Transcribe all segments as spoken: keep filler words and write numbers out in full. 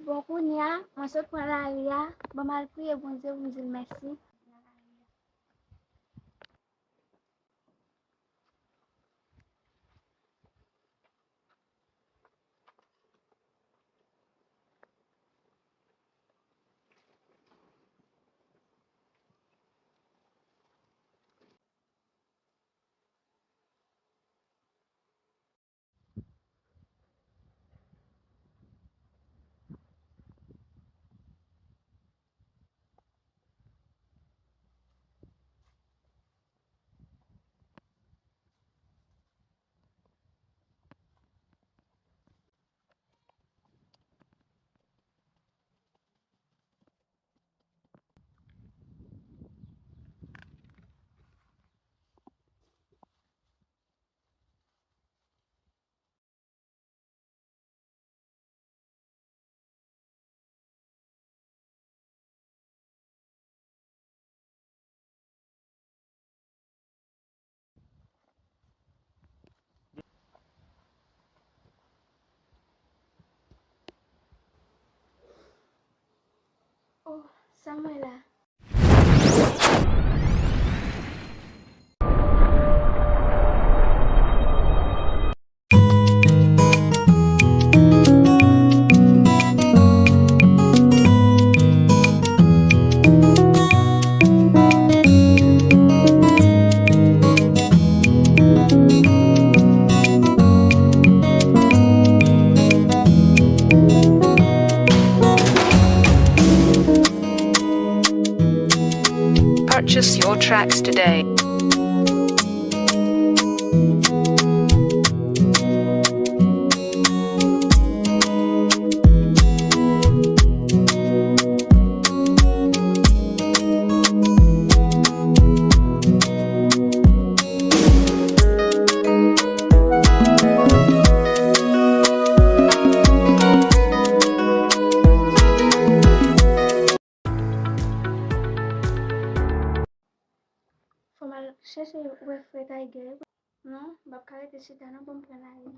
Bon, kounye a, mwen sot pran lari a, ban m al priye Bondye pou m di l mèsi. Oh, sa m wè la. Purchase your tracks today. Fò m al chèche wè frè Tiger. Non, m p ap ka rete chita non, ban m pran lari.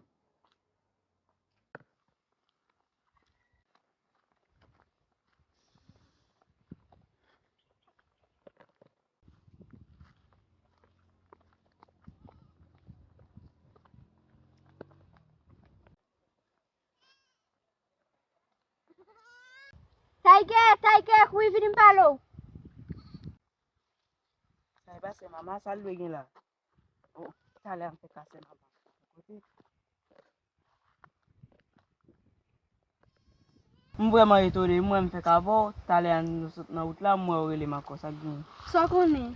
Tiger, Tiger, kouri vini m pale w. Sa e pase mama, sa l dwe gen la? Oh, talè m fè kase mama. Kote? M vrèman etone, m wè m fèk avè w, talè a nou sot nan wout la, m wè w rele m ankò, sa k gen? Sa w konnen?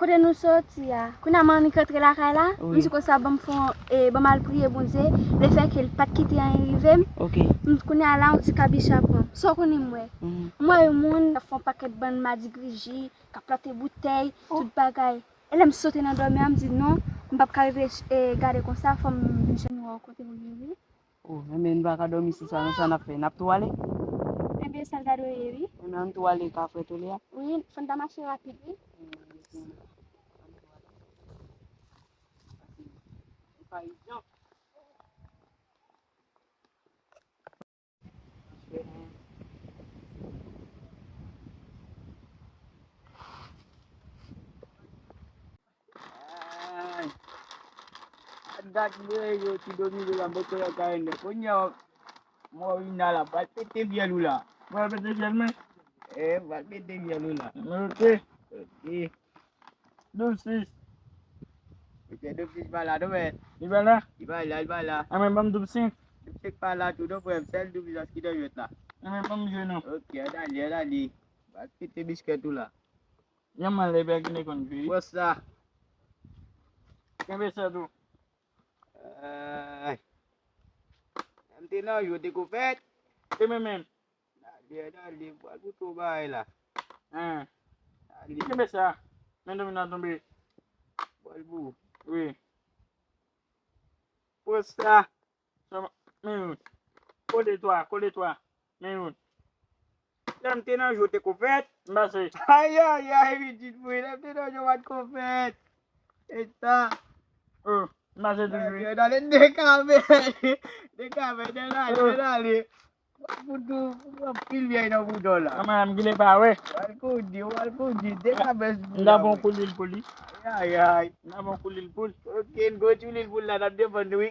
Kote nou soti a? Kounye a m annik rantre lakay la, wi. M di konsa ban m fè yon, e, ban m al priye Bondye, lefètke l pa t kite anyen rive m. Ok. M, kounye a la, yon ti kabicha pran m. Sa w konnen m wè? Mhm. M wè yon moun k ap fè yon pakèt bann madigriji, k ap plante boutèy, oh, tout bagay. E lè m sote nan dòmi a, m di non, m p ap ka rete, e, gade konsa, fò m vin chèche yon kote pou viv. Oh, enben, n pa ka dòmi sou sa, non, sa n ap fè? N ap tou ale? Enben, sa l ta dwe ye, wi. Enben, ann tou ale ka frè Tolè a. Wi, fò n ta mache rapid, wi. Ay. Dat mwen yo ti domine la, mwen konnen ka ende. Kounye a, Morina la, pral pete fyèl ou la. Pral pete fyèl mwen? Eh, pral pete fyèl ou la. Ok. Ok. Doub sis. Mesye Doub sis pa la, non, men. Li pa la? Li pa la, li pa la. A, men ban m Doub senk. Doub senk pa la tou, non, frè m. Sèl Doub sis ki nan jwèt la. A, men ban m jwe, non. Ok, ann ale, ann ale. Pral pete biskèt ou la. Yon mwen lè bèk ne konn jwi. Pran sa. Kenbe sa tou. Ay. M te nan jwe, te kou fèt. E mwen menm. Dale, dale, bwal pou tou bagay la. Hein. Dale. Kenbe sa. Men domina tonbe. Bwal pou. Wi. Pran sa. Sa va, men yon. Kole twa, kole twa. Men yon. Lè m te nan jwe, te kou fèt. M pase. Ayayay, pitit mwen, lè m te nan jwe, pa t kou fèt. E sa. Oh, m pase tou jwe. Dale, dale, dekave. Dekave, dale, dale. Pou tou, pou anpil vyèy nan bouda w la. Manman, m gile pa wè. W al koudi, w al koudi. De kabès pou la. M ta bon kou lwil pou li. Ay, ay. M ta bon kou lwil pou li. Ok, n go ti lwil pou la, n ap defann nou wi.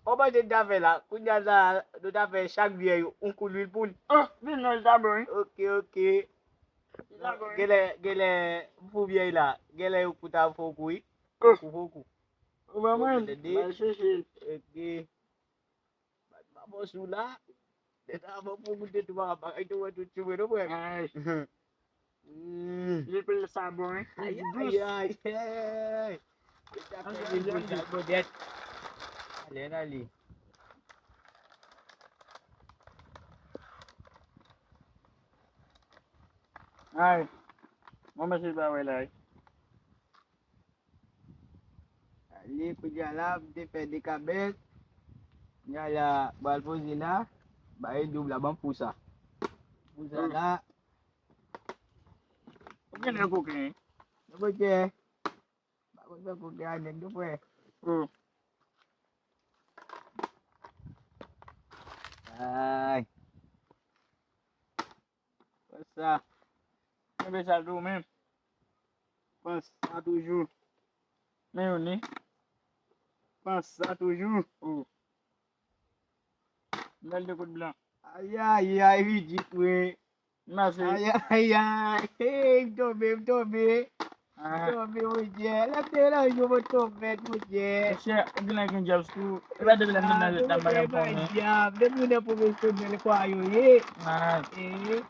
Kòman te ta fè la? Kounye a la, nou ta fè chak vyèy yon kou lwil pou li. Oh, vin non, li ta bon, wi. Ok, ok. Li ta bon, wi. Genlè, genlè, m fou vyèy la. Genlè yon kou ta fè yon kou, wi. Fè yon kou, fè yon kou. Ou pa mwen, m al chèche. Ok. Bat pa bon sou la. Lè sa bon pou goute tou pa bagay tou wè tout sou mwen non frè. Ay. Hmm. Li pil sa bon, hein. Ay, ay, ay, ay. Li ta fè li pou sa bon dèt. Ale, ale. Ay. Mwen mèsi pa wè la. Ale, kounye a la, m te fè de kabèt. Kounye a la, m pral poze la. Bay doub la, ban m pou sa. Pou sa la. Ou gen lè koken, hein? Non, monchè. Pa konn fè koken a nèg, non, frè. Oh. Ay. Pans sa. Kenbe sa tou menm. Pans sa toujou. Men yon ni. Pans sa toujou. Oh. Bèl de kout blan. Ay, ay, ay, ridjit, wi. Mèsi. Ay, ay, ay. Hey, m tonbe, m tonbe. Ah. Tonbe, monchè. Lè m te nan jou, mwen tonbe, monchè. Monchè, ou gen lè gen djab sou. E pa depi lè m nan leta m pa janm konnen. Djab. Depi ou nan pwofesyonèl kwa yo ye. Ah. Eh.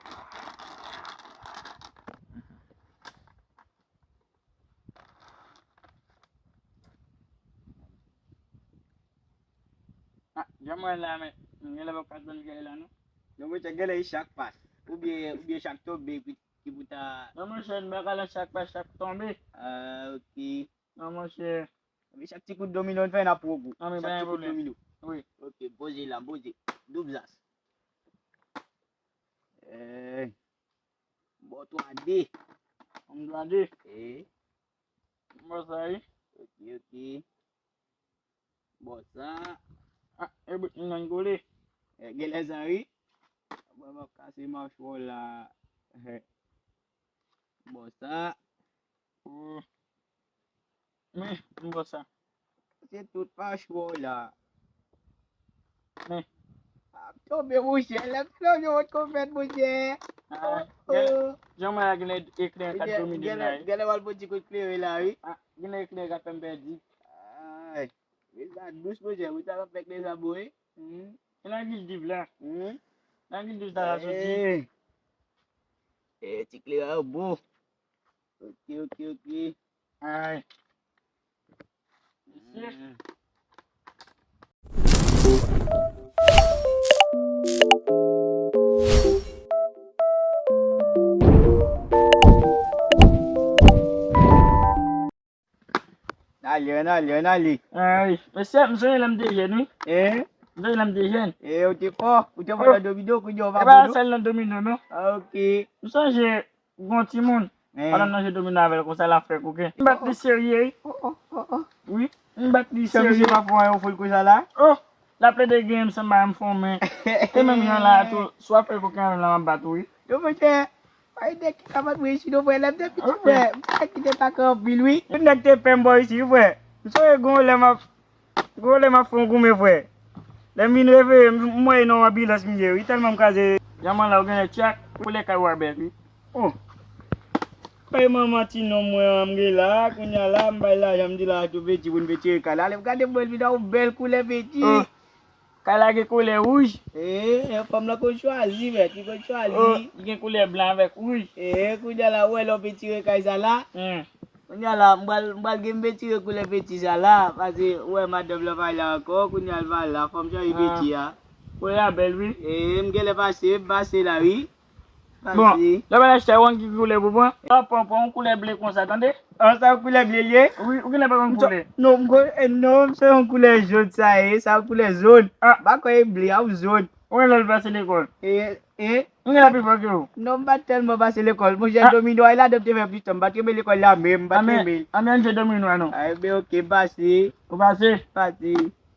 Ah, jan mwen la, men, m gen lè pa ka tann vyèy la, non. Non, monchè, gen lè e chak pas. Oubyen, oubyen chak tonbe ki, ki pou ta. Non, monchè, n pa ka lan chak pas, chak tonbe. Ah, ok. Non, monchè. Men chak ti kout domino n fè, n ap pran gou. Non, men pa gen pwoblèm. Chak ti kout domino. Wi. Ok, poze la, poze. Doub zas. Eh. Bon, twa de. Bon, twa de. Eh. Bon, sa, wi. Ok, ok. Bon, sa. Ah, e bout mwen nan kole. Eh, gen lè sa, wi. Bon, m ap kase machwè w la. Eh. Bon, sa. Oh. Men, m wè sa. Se tout machwè w la. Men. Ap tonbe, monchè. Lè m tonbe, yo t konfèt, monchè. Ah, oh, gen, oh. Jan mwen la gen eklè kat domine la, wi. Gen lè w al pran ti kout klere la, wi. Ah, gen eklè k ap fè m pèdi. Ay. Wi, sa dous, monchè. Wi, sa k ap fè klere sa bon, wi. Hmm. E nan gildiv la. Hmm. Nan gildiv sa la soti. Eh. Eh, ti klere a yo bon. Ok, ok, ok. Ay. Mesye. Mm. N ale, n ale, n ale. Ay, mesye, m sonje lè m te jèn, wi. Eh? M sonje lè m te jèn. Eh, ou te fò? Ou te fò nan domino, kounye a ou pa bon, non? E pa sèl nan domino, non. Ah, ok. M sonje, gon timoun. Eh. Pandan m nan jwe domino avè l konsa, l ap fè koken. M bat li serye, wi. Oh, oh, oh, oh. Wi, m bat li serye. Misye pa fè anyen, ou fout konsa la? Oh, l ap plede gen m sanm a m fè men. E menm jan la tou, si w ap fè koken avè m la, m ap bat ou, wi. Yo, monchè, pa gen nèg ki ka bat mwen isit non, frè. Lè m te piti, frè, m pa kite paka anpil, wi. Tout nèg te pè m bò isit, wi, frè. M sonje gon lè m ap Gwo lè m ap fè yon goumen, frè. Lè m vin reveye, m, m wè e nan yon anbilans m ye, wi, tèlman m kraze. Jan mwen la, ou genlè tchak, koulè kay w a bèl, wi. Oh. Kay manman ti nonm mwen an, m gen la, kounye a la, m bay lajan, m di l al achte yon penti pou n pentire kay la. Lè m gade m wè l vin a yon bèl koulè penti. Oh. Kay la gen koulè wouj. Eh, eh, fanm lan konn chwazi, mèt, li konn chwazi. Oh, li gen koulè blan avèk wouj. Eh, kounye a la, ou wè lè w pentire kay sa la. Hmm. Kounye a la, m pral, m pral gen m retire koulè penti sa la, paske ou wè madanm lan pa la ankò, kounye a l pa la, fò m chanje penti a. Koulè a bèl, wi. E, m genlè pase, m pase la, wi. Bon, pase. Lè w pral achte a, w konn ki koulè pou pran? Pran, pran, pran yon koulè ble konsa, tande? An, sa yon koulè ble l ye? Wi, ou genlè pa konn koulè. Non, m ko-, e, non, se yon koulè jòn sa ye, sa yon koulè jòn. Ah. M pa kwè e ble a, ou jòn. Ou wè lè l pase lekòl. E, E? M gen la pi fò ke ou. Non, m pa t tèlman pase lekòl. Monchè, domino a, e ladan m te fè plis tan. M pa t renmen lekòl la menm, m pa t renmen l. Anben, ann jwe domino a non. A, enben, ok, m pase. Ou pase? Pase.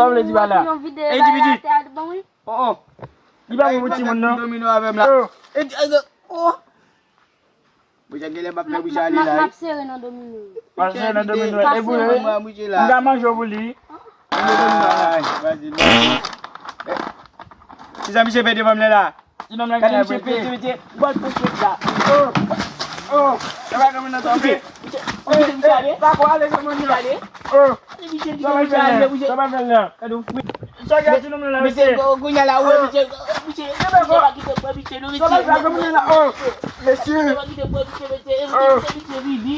Sa w vle di pa la? Yon vide bay la, te al bon, wi. Oh, oh. Li pa bon pou timoun, non. Domino avè m la. Oh. E, e, oh. Bouche genlè m ap fè bouche ale la. M ap sere nan domino. M ap sere nan domino. E pou li, m ka manje w pou li. Ay, vas-y, non. Kisa misye fè devan m la? Ti nonm nan genlè pete. Gade misye pete, pete. Gad pou pete la. Oh, oh. E pa granmoun nan tonbe. Misye, misye, misye ale. Pa ko ale granmoun nan. Misye ale. Oh. Misye, misye, misye ale, misye. Sa pa fè l la. Gade w fwi. Sa gade ti nonm nan la, mesye. Kounye a la, wè, misye, misye, misye pa kite pran misye, non, mesye. Sa pa fè granmoun nan la, oh. Mesye. Misye pa kite pran misye, mesye. E, misye, misye vini.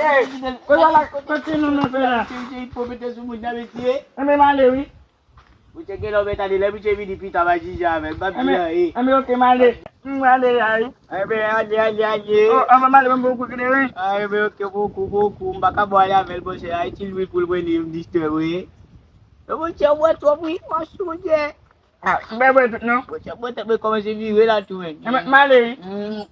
Hey, kounye a la, sa ti nonm nan fè la? Misye, misye, li pran pete sou moun nan, mesye. Enben, m ale, wi. Misye genlè w mèt ale, lè misye vini pita, m a jije avè l, m p ap di anyen. Enben, oke, m ale. M ale, ay. Enben, ale, ale, ale. Oh, anvan m ale, ban m bon kou kleren. Ah, enben, oke, bon kou, bon kou. M pa ka bon ale avè l, monchè. Ay, ti lwi pou l mwen li, m distrè, wi. Yo, monchè, mwen twòp, wi, m a sonje. Ah, m pa bwè tout, non. Monchè, mwen tèt mwen kòmanse vire la tou, men. Enben, m ale, wi. Hmm.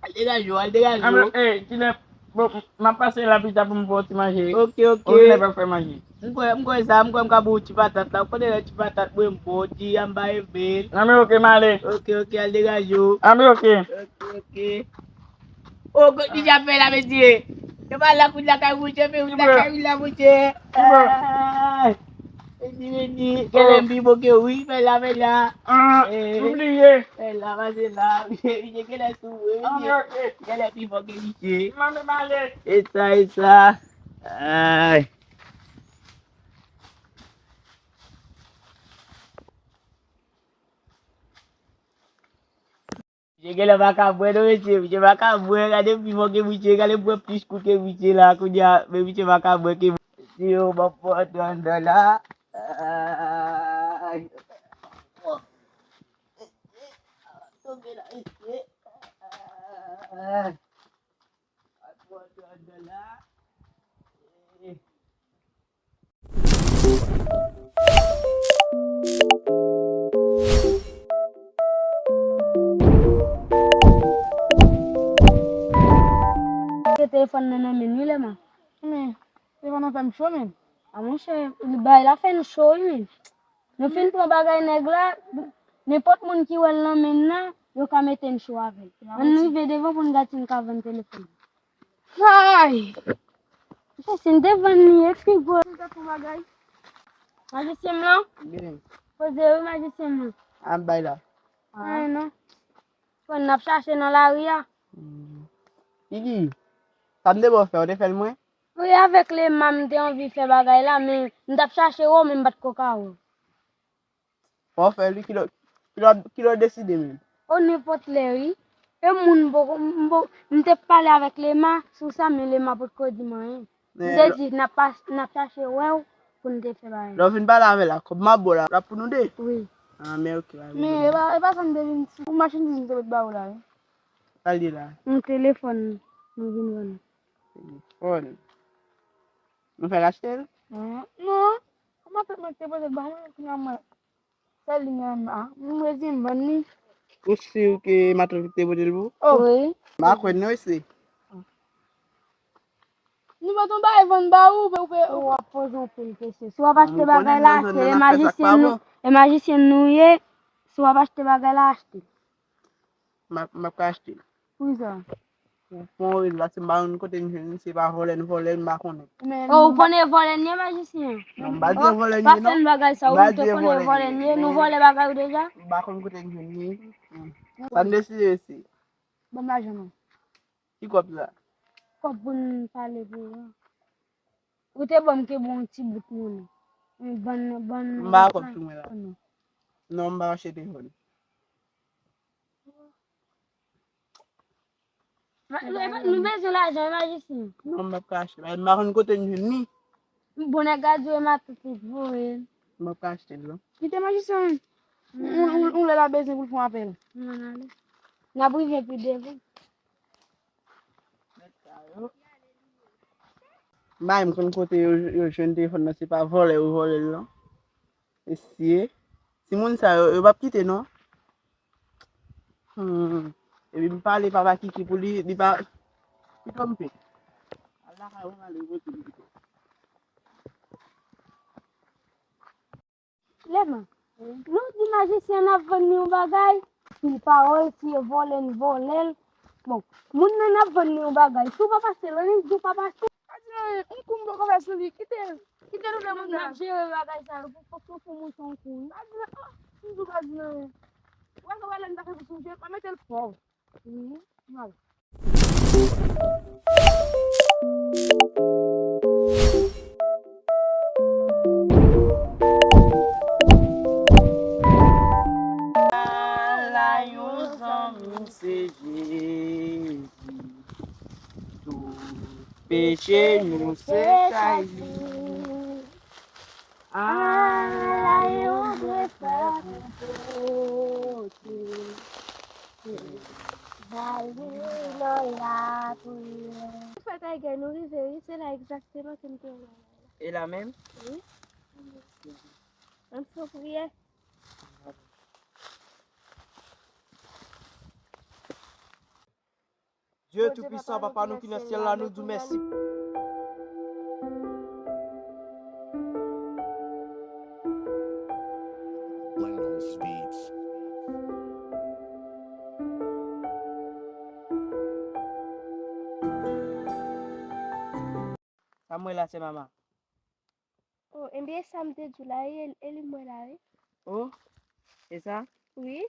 Al degaje w, al degaje w. Anben, eh, kilè, bon, m ap pase la pita pou m fè w ti manje. Oke, oke. Ou vin lè pa fè manje. M kwè, m kwè sa, m kwè m ka ba w ti patat la. Ou konnen lè ti patat mwen m ba w ti anba evel. Anben, oke, m ale. Oke, oke, al degaje w. Anben, oke. Oke, oke. O, kot misye ap fè la, mesye? Se pa la kout lakay mouche, men kout lakay wi la, mouche. Ki bò? Ah. Vini, vini. Genlè m pi bon ke ou, fè la, fè la. Ah, eh, m bliye. Fè la, pase la. Misye genlè sou mwen, misye. Ah, ok. Genlè pi fò ke misye. Mande male. E sa, e sa. Ay. Misye genlè pa ka bwè non, mesye. Misye pa ka bwè. Gade pifò ke misye. Gade bwè plis kou ke misye la. Kounye a, men misye pa ka bwè ke misye. Yo, m ap pran trant dola. Ay. Tonbe la, mesye. Ay. M ap pran trant dola. Telefòn nan nan men n wi, Lema. Men, telefòn nan fè m cho, men. A, monchè, bagay la fè n cho, wi, men. Nou fin pran bagay nèg la, nenpòt moun ki wè l nan men n nan, yo ka mete n cho avè l. Ann rive devan pou n gad si n ka vann telefòn. Ay! Monchè, si n te vann li, e pi gwo. N te fon bagay. Majisyen m lan? Byen. Poze wi, majisyen m lan. Ap bay la. Ay, non. Fò n ap chache nan lari a. Hmm. Kiki, sa m te ba w fè, ou te fè l mwen? Wi, avèk Lema, m te anvi fè bagay la, men m t ap chache w, men m pa t ko ka wè w. Fò w fè l wi, kilè, kilè, kilè w deside menm? O, nenpòt lè wi. E moun poko, m po-, m te pale avèk Lema sou sa, men Lema potko di m anyen. M te di n ap pa-, n ap chache wè w pou n te fè bagay. Lè w fin pale avè l la, kòb m ap ba w la, l ap pou nou de? Wi. Ah, men ok, pa gen pwoblèm. Men e pa, e pa sa m te vin, pou machandiz m te pot ba ou la, wi. Sa l ye la? Yon telefòn nou vin vann. Telefòn? Nou fèk achte l? Non, non. Kòman fèk mwen te pote l ba mwen, kounye a mwen, sèl li menm, ah, m rezi m vann li. Ou si ke matant ou te pote l pou? Oh. Wi. M pa kwè non, isi. Nou pa t yon bagay vann ba ou, ou pe, ou pe, ou w ap poze yon pil kesyon. Si w ap achte bagay la, achte. E majisyen nou, e majisyen nou ye. Si w ap achte bagay la, achte. M ap, m ap ka achte l. Poukisa? Ou fon rele la, se m pa konn kote n jwenn li, se pa vòlè n vòlè l, m pa konnen. Oh, ou konnen vòlè n ye, majisyen? Non, m pa di vòlè n ye, non. Pa fè n bagay sa, ou te konnen vòlè n ye, nou vòlè bagay ou deja? M pa konn kote n jwenn li. Sa n deside, isi. Ban m lajan non. Ki kòb sa? Kòb pou n pale pou ou an. Ou te ban m ke bon ti bout monnen. Ban, ban. M pa kòb sou mwen la. Non, m pa achte telefòn. Nou bezwen lajan, majisyen. Non, m pa ka achte. M pa konn kote n jwenn li. Bon, nèg a di w e matant li voye l. M pa ka achte l, non. Kite majisyen. Yon, yon, yon lè l ap bezwen pou l fè yon apèl. N ale. N ap rive pi devan. M pa menm konn kote yo, yo jwenn telefòn nan, se pa vòlè yo vòlè l, non. Mesye, timoun sa yo, yo p ap kite, non. Hmm. Epi m pale papa Kiki pou li, li pa, li twonpe. Al lakay ou, ale, ou pote li kite. Lèman, nou di majisyen n ap vann li yon bagay, pil pawòl, si e vòlè n vòlè l. Bon, moun nan n ap vann li yon bagay, si w p ap achte l, annik di w p ap achte l. Pa di l anyen, yon kou m poko fè sou li, kite l, kite l ou vle moun nan. N ap jere bagay sa yo, pou, pou, pou, pou mouton kou. Pa di l, oh, m di w pa di l anyen. Ou wè sa w wè lè m ta fè pou sonje, pa mete l fò. Wi, mal. Ala yon zanmi se Jezi. Tout peche nou se chay li. Ala yon dwe fè pou pote. Bali nan lapriyè. Frè Tiger, nou rive, wi, se la egzakteman ke m te wè. E la menm? Wi. Ann fè priyè. Dye Toupisan, Papa nou ki nan syèl la, nou di w mèsi. Sa m wè la, se mama. Oh, ebyen, sa m te di w la, e, e li m wè la, wi. Oh, e sa? Wi.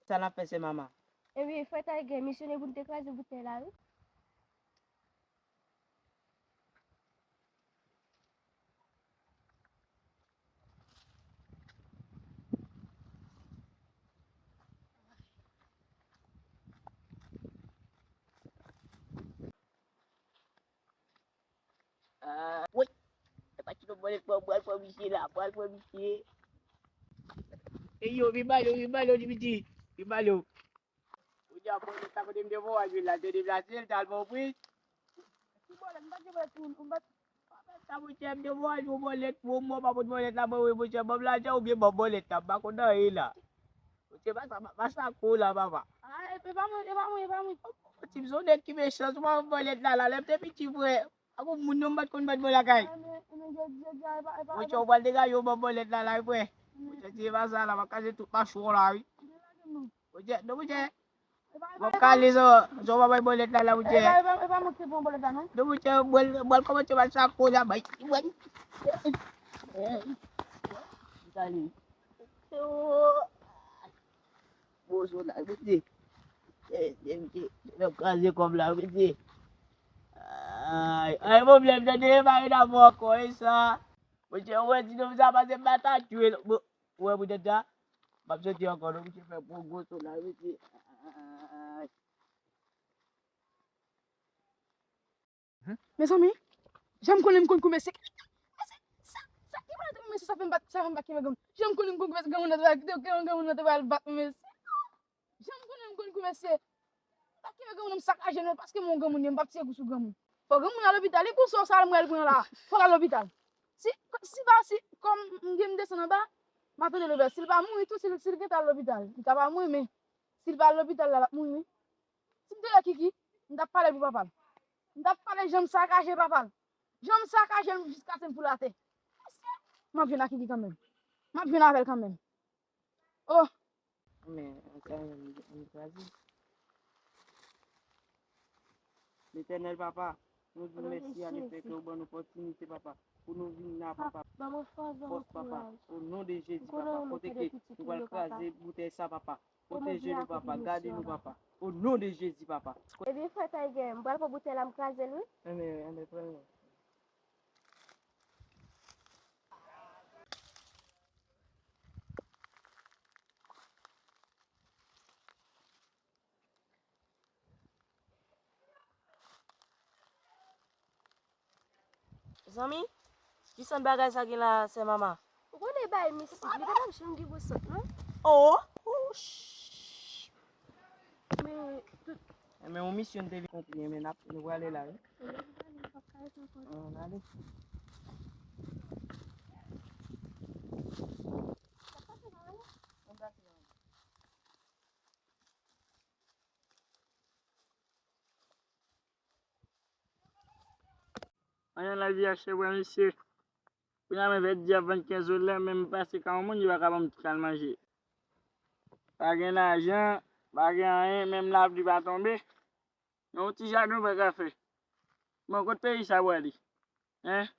Sa n ap fè, se mama? Ebyen, frè Tiger, misyone pou n te kraze boutèy la, wi. Ah, woy! E pa ti non bòlèt mwen, m pral pran misye la, m pral pran misye. Ey yo, vin ba yo, vin ba yo, ti piti. Vin ba yo. Ou di a bòlèt la kote m te voye jwe la, te deplase l, t al pran yon pri. Ki bòlèt? M pa gen bòlèt pou ou, m pa. Sa monchè, m te voye jwe bòlèt pou ou, m pa pot bòlèt la, mwen, wi, monchè, ban m lajan oubyen ban m bòlèt la, m pa konn anyen la. Monchè, pa sa, pa, pa sa kou la, papa. Ah, e, e pa mwen, e pa mwen, e pa mwen. Ti m se yon nèg ki mechan, si w pa ban m bòlèt la, la, lè m te piti, frè. Ak yon moun non m pa t konn bat bòl lakay. Monchè, ou pral degaje w ban m bòlèt la, la, wi, frè. Monchè, si se pa sa, la, m ap kaze tout machwa w la, wi. Monchè, non, monchè. M ap kale sa, sa w pa bay bòlèt la, la, monchè. Non, monchè, m pral, m pral kòmanse bat sa kou la, bay. Kale. Bozo la, mesye. Eh, eh, mesye, mesye, m kraze kòb la, mesye. Ay, ay, pwoblèm, tande, e pa vin avè w ankò, e sa. Mesye, ou wè, ti nonm sa pase m pa ta tchwe l. Bon, ou wè, poutèt sa, m ap soti ankò, non, mesye, fè pwogoso la, mesye. Ay. Mezanmi, jan m konnen m konn koumen se, sa, sa ki mwen te koumen Sa fè m pa, sa fè m pa kenbe granmoun. Jan m konnen m konn konfyans granmoun nan te pral, granmoun nan te pral bat mwen, mesye. Jan m konnen m konn konfyans, mesye. M pa kenbe granmoun nan, m sakaje non, paske mwen granmoun, m p ap tire kou sou granmoun. Fò granmoun al lopital, e kou sa w sa l mwen l pran la. Fò l al lopital. Si, si pa, si, kòm m gen m desann anba, m ap tande lopè. Si l pa mouri tou, si l, si l gentan al lopital, li ka pa mouri, men si l pa al lopital la, l ap mouri, wi. Si m te wè Kiki, m t ap pale pou papa l. M t ap pale jan m sakaje papa l. Jan m sakaje l jiskaske m foule atè. M ap jwenn ak Kiki kanmenm. M ap jwenn avè l kanmenm. Oh! Men, sa menm, m kraze. Letènèl, papa, nou di w mèsi a lefètke ou ban nou opòtinite, papa, pou nou vin la, papa. Ban mwen fòs, ban mwen kouraj. O non de Jezi, papa, kote ke nou pral kraze boutèy sa, papa. Pwoteje nou, papa. Gade nou, papa. O non de Jezi, papa. Ebyen, frè Tiger, m pral pran boutèy la, m kraze l, wi. Anben, anben, pran l. Zanmi, ki sant bagay sa gen la, sè Mama? Ou konnen bay mistik, li pa t ap janm gen bon sant, non? Oh! Oh, ch- Men, tout. Men yon misyon te vin konpli, men n ap, nou prale la, wi. Ann ale. Anyen lavi a chè bwa mesye. Kounye a men vèt di a vennkenz dola, men m pase ka yon moun, yo pa ka ban m ti kal manje. Pa gen lajan, pa gen anyen, menm lapli pa tonbe. Yon ti jaden w pa ka fè. Bon, kot peyi sa prale? Hein?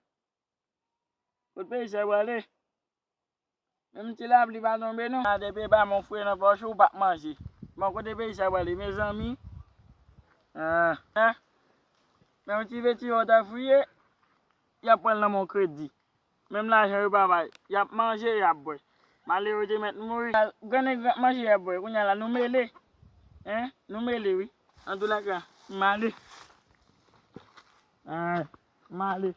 Kot peyi sa prale? Menm ti lapli pa tonbe non. A, depi e pa men yon fre nan pòch ou, ou p ap manje. Bon, kote peyi sa prale, mezanmi? Ah, hein? Men yon ti veti yo ta fouye, y ap pran l nan men yon kredi. Menm lajan yo pa bay. Y ap manje, y ap bwè. Malere te mèt mouri. Grannèg manje, y ap bwè. Kounye a la, nou mele. Hein? Nou mele, wi. Antoulaka, m ale. Ah, m ale.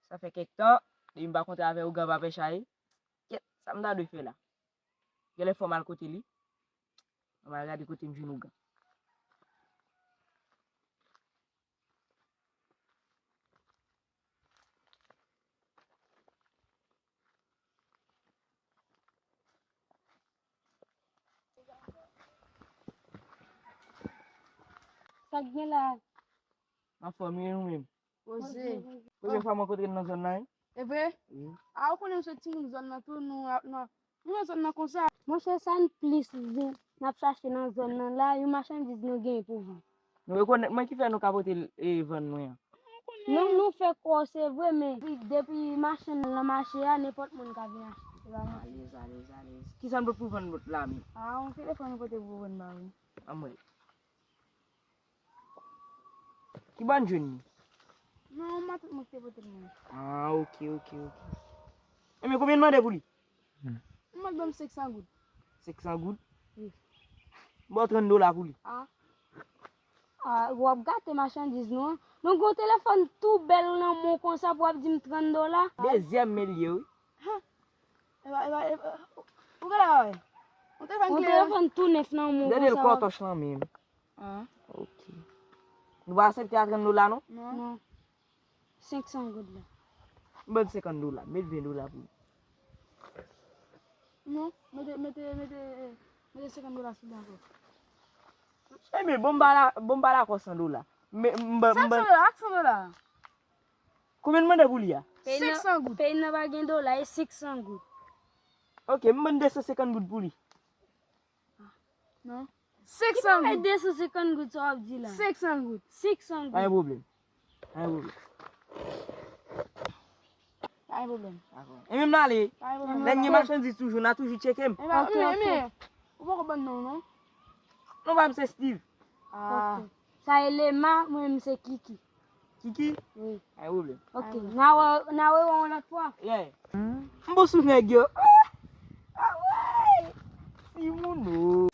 Sa fè kèk tan, depi m pa kontre avè ougan pa pè chaye. Kèt, sa m ta dwe fè la? Genlè fò m al kote li. Ann al gade kote m jwenn ougan. Sa k gen la? Anfòm, e ou menm? Poze. Premye fwa m rankontre l nan zòn nan, wi. E vre? Wi. A, ou konnen m se timoun zòn nan tou, nou, nou, nou nan zòn nan konsa. Monchè, sa n plis zen n ap chache nan zòn nan la, yon machandiz nou genyen pou vann. Nou rekonèt mwen ki fè nou ka pote l, e, vann mwen an. Non, nou fè kò, se vre, men depi machann nan mache a, nenpòt moun ka vin achte. Alèz, alèz, alèz. Kisa n pot pou vann lòt la, men? A, yon telefòn nou pote pou vann ba ou. Anmwey. Ki bò n jwenn li? Non, matant mwen ki te pote l mwen. Ah, ok, ok, ok. Ebyen, konbyen n mande pou li? M mande ban m senk san goud. Senk san goud? Wi. M ba w trant dola pou li. Ah. Ah, w ap gate machandiz nou, an. Nou gen yon telefòn tou bèl nan men w konsa pou w ap di m trant dola? Dezyèm men l ye, wi. Epa, epa, epa, ou gade la, wè. Yon telefòn klere. Yon telefòn tou nèf nan men w konsa. Gade l kòtòch lan menm. Ah. Ok. Nou pa aksepte a trant dola, non? Non. Non. Senk san goud la. M ban n senkant dola. Met ven dola pou li. Non, mete, mete, mete, mete senkant dola sou li ankò. Ebyen, bon, m pa la, bon, m pa dakò san dola. Men, m ban, m ban. Senk san dola, ak san dola. Konbyen n mande pou li a? Senk san goud. Peyi n nan pa gen dola, e senk san goud. Ok, m ban n de san senkant goud pou li. Non. Senk san goud. Ki bagay de san senkant goud sa w ap di la? Senk san goud. Senk san goud. Pa gen pwoblèm. Pa gen pwoblèm. Pa gen pwoblèm. Dakò. E menm n ale. Pa gen pwoblèm. Lè n gen machandiz toujou, n a toujou tcheke m. Ebyen, ok, ebyen, ok. Ou poko ban n non, non? Non, pa m se Steve. Ah. Ok. Sa e Lema, mwen menm se Kiki. Kiki? Wi. Pa gen pwoblèm. Ok, n a wè, n a wè yon lòt fwa. Yeah. M bon sou nèg yo. Ah, ah, ouais. Timoun o.